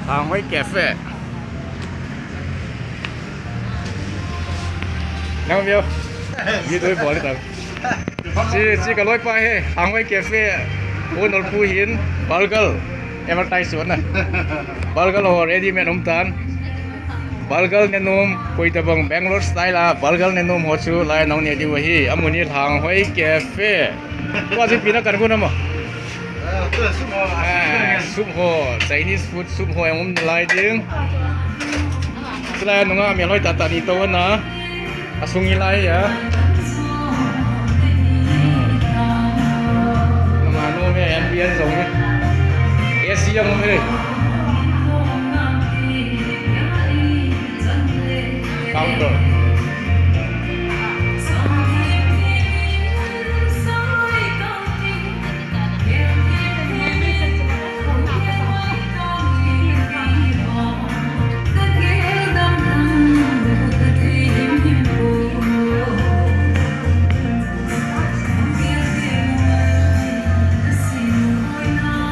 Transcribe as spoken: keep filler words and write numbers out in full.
Hanghoi Cafe. Nang view. Video bol tan. Chi, chi ka loipa hi, Hanghoi Cafe. Unol pu hin, burger. Advertise na. Burger ho ready made um tan. Burger nenom, koi tabang Bangalore style a, burger nenom ho chu, lai nong ne diu ahi, amun hi Hanghoi Cafe. Tua chu ipi na kan gun a mo. Ah, soup ho, Chinese food soup ho jong um nalai ding. Chulai nunga melhoi tah tah ni tou na. Asung hi lai a.